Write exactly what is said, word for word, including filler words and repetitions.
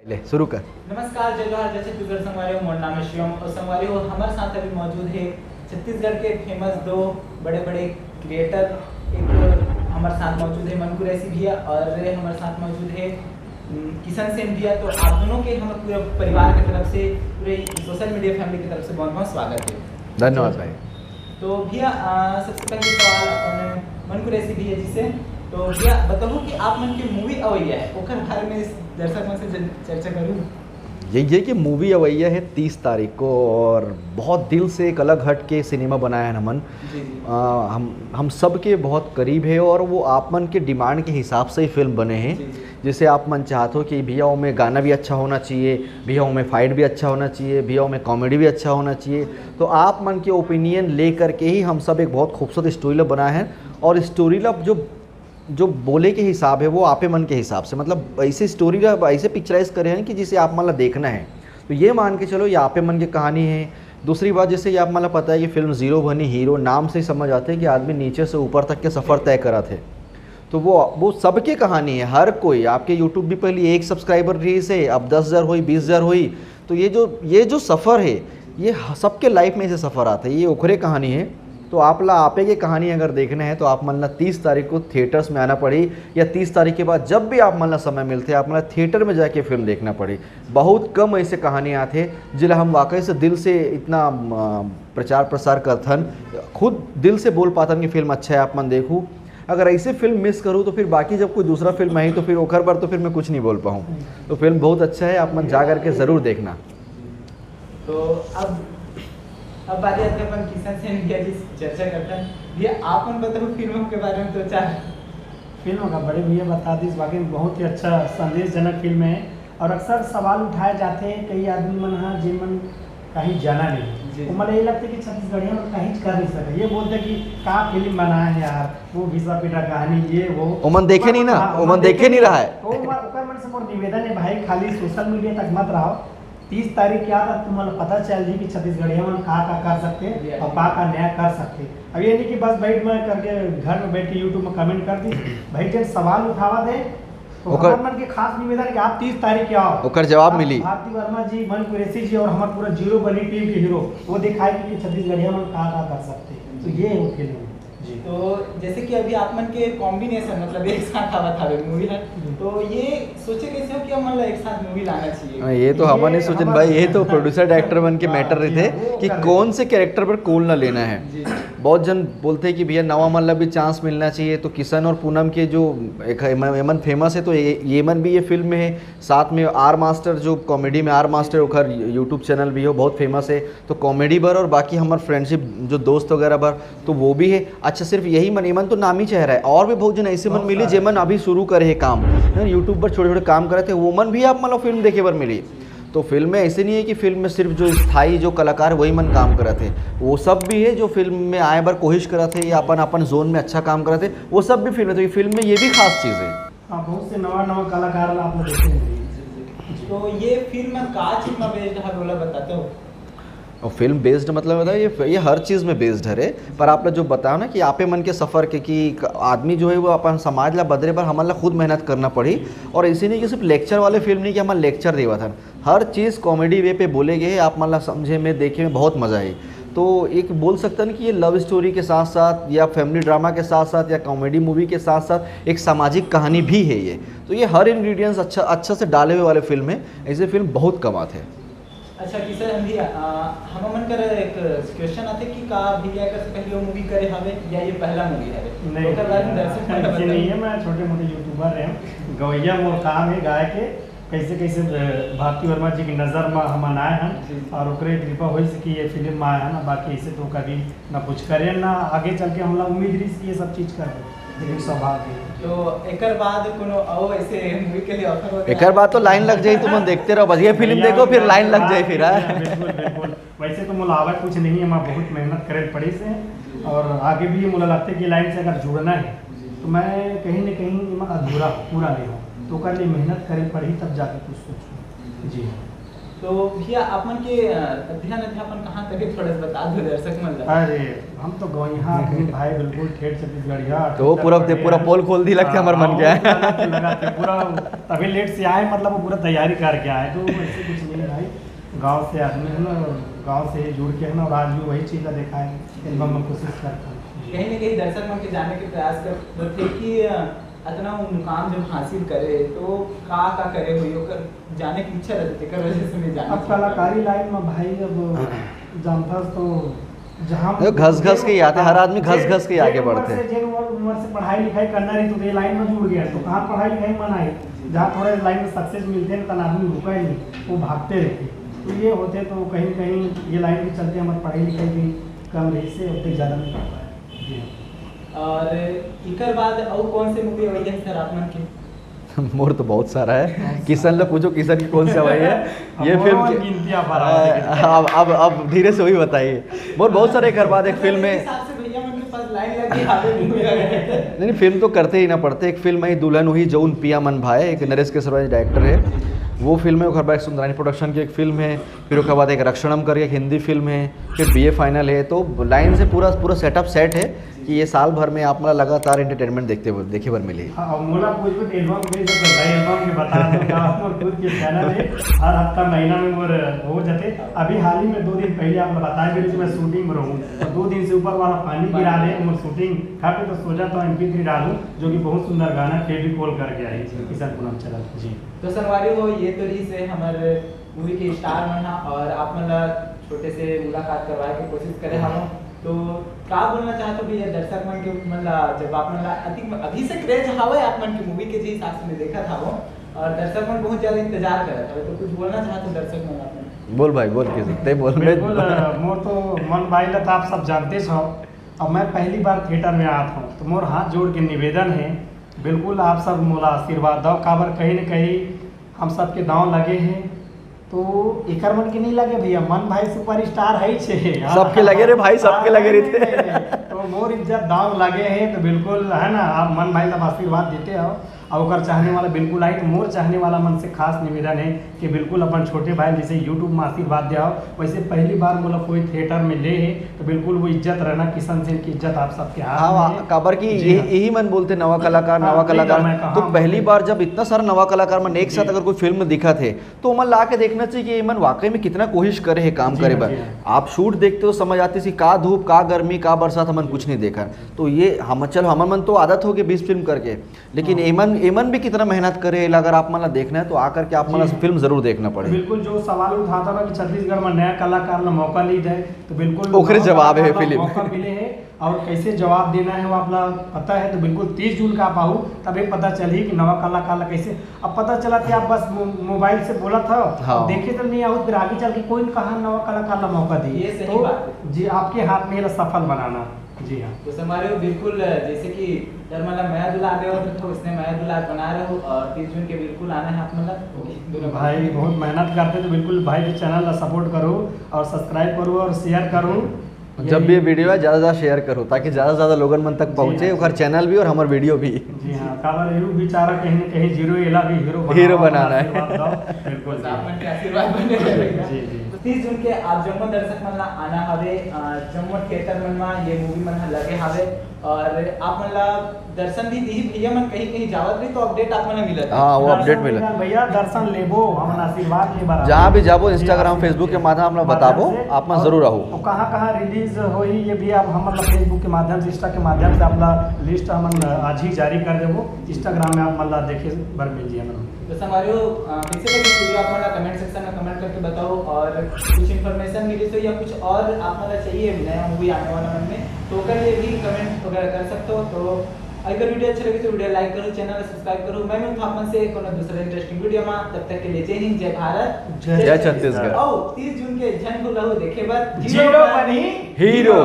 ले, शुरू कर। नमस्कार, जय जोहार, जय छत्तीसगढ़ संगवारी हो। मोर नाम है शिवम और संगवारी हो, हमारे साथ अभी मौजूद है छत्तीसगढ़ के फेमस दो बड़े बड़े क्रिएटर। एक हमारे साथ मौजूद है मन कुरैशी भैया और हमारे साथ मौजूद है हम्म, किशन सेन भैया। तो आप दोनों के हम पूरे परिवार की तरफ से, पूरे सोशल मीडिया फैमिली की तरफ से बहुत बहुत स्वागत है। धन्यवाद भाई। तो भैया, आ, सबसे पहले सवाल अपन मन कुरैशी भैया जी से। तो भैया, बताओ कि आप मन के मूवी अवैया है, ओकर बारे में दर्शक मन से जन- चर्चा करूँ। यही है कि मूवी अवैया है तीस तारीख को, और बहुत दिल से एक अलग हट के सिनेमा बनाया है हमन। जी जी। आ, हम हम सब के बहुत करीब है, और वो आप मन के डिमांड के हिसाब से ही फिल्म बने हैं। जी जी। जैसे आप मन चाहते हो कि भैया, ओमें गाना भी अच्छा होना चाहिए, भैया, ओमें फाइट भी अच्छा होना चाहिए, भैया, ओमें कॉमेडी भी अच्छा होना चाहिए, तो आप मन के ओपिनियन लेकर के ही हम सब एक बहुत खूबसूरत स्टोरी ला बनाए हैं। और स्टोरी ला जो जो बोले के हिसाब है, वो आपे मन के हिसाब से, मतलब, ऐसे स्टोरी ला ऐसे पिक्चराइज करे हैं कि जिसे आप मन ला देखना है। तो ये मान के चलो, ये आपे मन की कहानी है। दूसरी बात, जैसे कि आप मन ला पता है कि फिल्म जीरो बनी, हीरो नाम से ही समझ आते हैं कि आदमी नीचे से ऊपर तक के सफ़र तय करत है। तो वो वो सबके कहानी है। हर कोई, आपके यूट्यूब भी पहले एक सब्सक्राइबर रही से, अब दस हज़ार हुई, बीस हज़ार हुई। तो ये जो ये जो सफ़र है, ये ह- सबके लाइफ में से सफ़र आता है, ये ओखरे कहानी है। तो आप ला आपे के कहानी अगर देखना है, तो आप मन ला तीस तारीख को थिएटर्स में आना पड़ी, या तीस तारीख के बाद जब भी आप मन ला समय मिलते, आप मन ला थिएटर में जाके फिल्म देखना पड़ी। बहुत कम ऐसे कहानी आते, जिला हम वाकई से दिल से इतना, अ, प्रचार प्रसार करथन, खुद दिल से बोल पाथन कि फिल्म अच्छा है, आप मन देखू। अगर ऐसे फिल्म मिस करूँ, तो फिर बाकी जब कोई दूसरा फिल्म आई, तो फिर ओखर पर तो फिर मैं कुछ नहीं बोल पाऊँ। तो फिल्म बहुत अच्छा है, आप मन जा करके ज़रूर देखना। तो अब अब बारी आती है अपन किशन सेन भैया जी से चर्चा करते हैं। भैया, आप मन बताओ फिल्म के बारे में दो चार। फिल्म का बड़े भैया बता दी, वाकई में बहुत ही अच्छा संदेशजनक फिल्म है। और अक्सर सवाल उठाए जाते हैं कई आदमी मन, हाँ, जिन मन कहीं जाना जी। नहीं, वो मन ये लगता है कि छत्तीसगढ़िया मन कहीं कर नहीं सके, ये बोलते कि का फिल्म बनाए हैं यार, वो घिसा पिटा कहानी, ये वो। ओमन देखे नहीं ना, हाँ, ओमन देखे नहीं रहा है। वो मन, ओकर मन से मोर निवेदन है भाई, खाली सोशल मीडिया तक मत रहो। तीस तारीख के बाद तुम मन पता चल जी कि छत्तीसगढ़िया मन का का कर सकते जी। और का का नया कर सकते। अब ये नहीं कि बस बैठ में करके घर में बैठ के यूट्यूब में कमेंट कर दी भाई, जन सवाल उठावा दे। तो ओकर- हमारे मन के खास निवेदन है कि आप तीस तारीख के आओ। ओकर जवाब आप मिली। भारती वर्मा जी, मन कुरैशी जी और हमारे पूरा जीरो बनी टीम के हीरो, वो दिखाएगी कि छत्तीसगढ़िया मन का का कर सकते। तो ये है वो फिल्म। जी। तो जैसे कि अभी आप मन के कॉम्बिनेशन, मतलब, एक साथ आवत हवे मूवी है, जी। तो ये सोचे कैसे हो कि हमन ला एक साथ मूवी लाना चाहिए? हाँ, ये तो हमन नहीं सोचन भाई, ये तो प्रोड्यूसर डायरेक्टर मन के मैटर रहे थे कि कौन से कैरेक्टर पर कौन ला लेना है। जी। बहुत जन बोलते हैं कि भैया, नवा मन ला भी चांस मिलना चाहिए। तो किशन और पूनम के जो एक है, एमन फेमस है, तो ये, ये मन भी ये फिल्म में है। साथ में आर मास्टर, जो कॉमेडी में आर मास्टर, ओखर यूट्यूब चैनल भी हो, बहुत फेमस है। तो कॉमेडी बर और बाकी हमार फ्रेंडशिप, जो दोस्त वगैरह बर, तो वो भी है। अच्छा, सिर्फ यही मन, एमन तो नामी चेहरा है, और भी बहुत जन ऐसे मन मिली, जेमन अभी शुरू करे है काम, यूट्यूब पर छोटे छोटे काम करत है, वो मन भी आप मतलब फिल्म देखे बर मिली। तो फिल्म में ऐसे नहीं है कि फिल्म में सिर्फ जो स्थायी जो कलाकार वही मन काम करत है, वो सब भी है जो फिल्म में आए बर कोशिश करत है या अपन अपन जोन में अच्छा काम करत है, वो सब भी फिल्म है। तो ये फिल्म में ये भी खास चीज़ है। हाँ, बहुत से नवा नवा कलाकार ला आप लोग देखे होंगे। तो ये फिल्म का चीज में बेस्ड है, बोला बताते हो? और फिल्म बेस्ड मतलब होता है, ये ये हर चीज़ में बेस्ड है रे। पर आप लोग जो बताओ ना कि आपे मन के सफ़र के, कि आदमी जो है वो अपन समाज ला बदले बर हमन ला खुद मेहनत करना पड़ी। और ऐसे नहीं कि सिर्फ लेक्चर वाले फिल्म नहीं कि हमन लेक्चर देवत हन, हर चीज़ कॉमेडी वे पे बोले गए, आप मन ला समझे में, देखे में बहुत मज़ा आई। तो एक बोल सकते हैं कि ये लव स्टोरी के साथ साथ या फैमिली ड्रामा के साथ साथ या कॉमेडी मूवी के साथ साथ एक सामाजिक कहानी भी है ये। तो ये हर इंग्रेडिएंट्स अच्छा अच्छा से डाले हुए वाले फिल्म है। ऐसे फिल्म बहुत कम आते हैं। अच्छा किशन भैया, अ, हमन कर एक क्वेश्चन आते कि का भैया कर से पहले वो मूवी करे हवे या ये पहला मूवी हवे? नहीं, ओकर बारे में दर्शक मन ऐसे बताओ। नहीं है, मैं छोटे मोटे यूट्यूबर रहे हूँ, गवैया मोर काम है गाय के। कैसे कैसे अ, भारती वर्मा जी की नज़र में हमन आए हैं जी। और ओकरे कृपा होइस कि ये फिल्म में आए हैं ना, बाकी ऐसे तो कभी ना कुछ करे ना आगे चल के हमला उम्मीद रही कि ये सब चीज़ कर दे, लेकिन सौभाग्य है। तो एकर बाद कोनो और ऐसे मूवी के लिए ऑफर वगैरह? एकर बाद तो लाइन लग जाई, तुमन देखते रहो बस, ये फिल्म भैया, देखो, फिर भैया, लाइन लग जाए भैया, फिर, हाँ? बिल्कुल बिल्कुल। वैसे तो मोला आवा कुछ नहीं है, मैं बहुत मेहनत करे पड़ी से, और आगे भी ये मोला लगता है कि लाइन से अगर जुड़ना है तो मैं कहीं ना कहीं मैं अधूरा हूँ, पूरा नहीं हूँ, तो ओकर लिए मेहनत करे पड़ी तब जाके कुछ सोचूँ। जी हाँ। तो भैया, आप मन के अ, अध्ययन अध्यापन कहाँ तक है, थोड़ा सा बता दो दर्शक मन ला। अरे, हम तो गौइहा अपने भाई, बिल्कुल ठेठ छत्तीसगढ़िया। तो वो पूरा, पूरा पोल खोल दी लगते हमर मन के। हाँ, लगा के, लगा के पूरा तभी लेट से आए, मतलब वो पूरा तैयारी करके आए, तो ऐसे कुछ नहीं है भाई। गांव से आदमी है ना, गांव से ही जुड़ के है ना, और आज भी वही चीज़ का देखा है, एल्बम में कोशिश करता हूँ। कहीं ना कहीं दर्शक मन के जाने के प्रयास करत हे कि अ, अतना वो मुकाम जब हासिल करे तो का का करे होही, ओकर जाने की इच्छा रहती, तेकर वजह से मैं जाना अब कलाकारी लाइन में भाई, अब जानता तो जहाँ देखो, घस-घस के ही आते, हर आदमी घस-घस के ही आगे जेन उम्र बढ़ते। से, जेन उम्र, उम्र से पढ़ाई लिखाई करना रही तो ये लाइन में जुड़ गया, तो कहाँ पढ़ाई लिखाई मन आए, जहाँ थोड़ा लाइन में सक्सेस मिलते हैं ना, तन आदमी रुका ही नहीं, वो भागते रहते। तो ये होते तो कहीं ना कहीं ये लाइन के चलते हमारी पढ़ाई लिखाई भी कम रही से, अब तक ज़्यादा नहीं कर पाए। जी हाँ। और इकर बाद और कौन से मूवी अवैया है सर आप मन के? मोर तो बहुत सारा है। किशन ला पूछो, किशन की कौन सी हवाई है। ये अब फिल्म और के- गिनती आप हरा देंगे। अब अब अब धीरे से वही बताइए। मोर बहुत सारे एक हर बात, एक फिल्म मेरे है। हिसाब से भैया मन के पास लाइन लगी, आगे मूवी आ गई। नहीं नहीं, फिल्म तो करते ही ना पड़ते। एक फिल्म है दुल्हन हुई जौन पिया मन भाए, एक नरेश केसरवानी डायरेक्टर है, वो फिल्म है। ओकर बाद सुंदरानी प्रोडक्शन की एक फिल्म है, फिर ओकर बाद एक रक्षणम करके एक हिंदी फिल्म है, फिर बीए फाइनल है। तो लाइन से पूरा पूरा सेटअप सेट है कि ये साल भर में आप मन ला लगातार एंटरटेनमेंट देखते देखे बर मिली। हाँ, और मोला कुछ भी एल्बम के, तो भाई एल्बम के बता दो, का मोर खुद के चैनल है, हर हफ्ता महीना में मोर हो जाते। अभी हाल ही में दो दिन पहले आप बताए भी कि मैं शूटिंग में रहूँ, और दो दिन से ऊपर वाला पानी गिरा दे, मोर शूटिंग खाके तो सोचा था एम पी थ्री डालूँ, जो कि बहुत सुंदर गाना फेविकोल करके आई किशन पूनम चरण। जी। तो संगवारी हो, ये तो रही से हमर मूवी के स्टार मन हा, और आप मन ला छोटे से मुलाकात करवाए के कोशिश करे हावों। तो का बोलना चाहत हो भैया दर्शक मन के, मन ला, जब आप मन ला अति अभी से क्रेज हावय आप मन के मूवी के, जे हिसाब से मैं देखत हावों, और दर्शक मन बहुत ज्यादा इंतजार करत हवे, तो कुछ बोलना चाहत हो दर्शक मन आप मन? बोल भाई, बोल, किशन ते बोल। मैं बिल्कुल, अ, मोर तो मन भाई ला तो आप सब जानते हो, अब मैं पहली बार थिएटर में आत हूँ, तो मोर हाथ जोड़ के निवेदन है, बिल्कुल आप सब मोला आशीर्वाद दो, काबर कहीं न कहीं हम सबके दांव लगे हैं, तो एकर मन के नहीं लगे भैया, मन भाई सुपरस्टार है ही छे। सबके लगे रे भाई, सबके लगे रहिथे। तो मोर इज्जत दांव लगे है, तो बिल्कुल है ना, आप मन भाई ला आशीर्वाद देते हो, और ओकर चाहने वाला बिल्कुल आई, तो मोर चाहने वाला मन से खास निवेदन है कि बिल्कुल अपन छोटे भाई जैसे YouTube में आशीर्वाद दे हो, वैसे पहली बार मोला कोई थिएटर में ले है, तो बिल्कुल वो इज्जत रहना, किशन सेन की इज्जत आप सबके हाथ हाँ, में वा-, है। काबर कि जी ये हाँ। यही मन बोलते नवा कलाकार, हाँ, नवा ठीक है, कलाकार। मैं कहा, तो हाँ, पहली बोलिए। बार जब इतना सारा नवा कलाकार मन एक साथ जी। अगर कोई फिल्म दिखत है, तो ओमन ला आके देखना चाहिए कि ये मन वाकई में कितना कोशिश करे है काम जी करे हाँ, बर। जी हाँ। आप शूट देखते हो, समझ आते सी का धूप, का गर्मी, का बरसात, हमन कुछ नहीं देखा। तो ये हम, चलो, हमन मन तो आदत हो गई बीस फिल्म करके, लेकिन हाँ। एमन, एमन भी कितना मेहनत करे, अगर आप मन ला देखना है तो आकर के आप मन ला जी। फिल्म जरूर देखना पड़ेगा। बिल्कुल, जो सवाल उठाता ना कि छत्तीसगढ़ में नया कलाकार ला मौका नहीं दे, तो बिल्कुल ओकरे नवा जवाब है कलाकार ला फिल्म। मौका मिले है और कैसे जवाब देना है वो आप ला पता है, तो बिल्कुल तीस जून का आप आओ, तबे पता चली कि नवा कलाकार ला कैसे। अब पता चला कि आप बस मो-, मोबाइल से बोला था, हाँ। अब देखे तो नहीं आओ, फिर आगे चल के कोई कहाँ नवा कलाकार ला मौका दी। ये सही तो बात है। जी, आपके हाथ में ये सफल बनाना। जी हाँ। तो संगवारी हो, बिल्कुल जैसे कि सर मन ला मया दुलार देवत रहो, इसने मया दुलार बना रहो, और तीस जून के बिल्कुल आना है आप मन ला। दोनों भाई बहुत मेहनत करते, तो बिल्कुल भाई के चैनल ला सपोर्ट करो और सब्सक्राइब करो और शेयर करो। जब भी ये वीडियो है, ज्यादा से ज्यादा शेयर करो, ताकि ज्यादा से ज्यादा लोगन मन तक पहुंचे, हाँ। ओकर चैनल भी और हमार वीडियो भी। जी हाँ, काबर यू बेचारा कहीं ना कहीं जीरो, एला भी हीरो हीरो बनाओ, बनाना है। आशीर्वाद दो। बिल्कुल बस आप जी। मन के आशीर्वाद बने रहेगा। जी, जी। तो तीस जून के आप जम्मो दर्शक मन ला आना हवे, अ, जम्मो थिएटर मन मा ये मूवी मन ह लगे हवे, और आप मन ला दर्शन भी दी भैया मन कहीं कहीं जावत रही तो अपडेट आप मन ला मिलत रही। हाँ, वो दर्शन अपडेट मिले। मिलल भैया, दर्शन लेबो, हमन आशीर्वाद लेबर। जहाँ भी जाबो, Instagram, जी, Facebook के जी। माध्यम आप मन ला बताबो, माध्यम से आप मन और जरूर आओ। तो कहाँ कहाँ रिलीज होही, ये भी आप हमन ला Facebook के माध्यम से, Insta के माध्यम से आप ला लिस्ट हमन आज ही जारी कर देबो। Instagram में आप मन ला देखे बर मिल जाए हमन। तो संगवारी हो, अ, कैसे लगे वीडियो आप मन ला कमेंट सेक्शन में कमेंट करके बताओ, और कुछ इन्फॉर्मेशन मिली तो या कुछ और आप मन ला चाहिए नया मूवी आने वाला मन में, तो ओकर लिए भी कमेंट वगैरह कर सकते हो। तो अगर वीडियो अच्छा लगे तो वीडियो लाइक करो, चैनल सब्सक्राइब करो। मैं मिलता हूँ आप मन से कोनो दूसरे इंटरेस्टिंग वीडियो में, तब तक के लिए जय हिंद, जय भारत, जय जय छत्तीसगढ़। आओ तीस जून के झन भूलहु देखे बर जीरो बनी हीरो।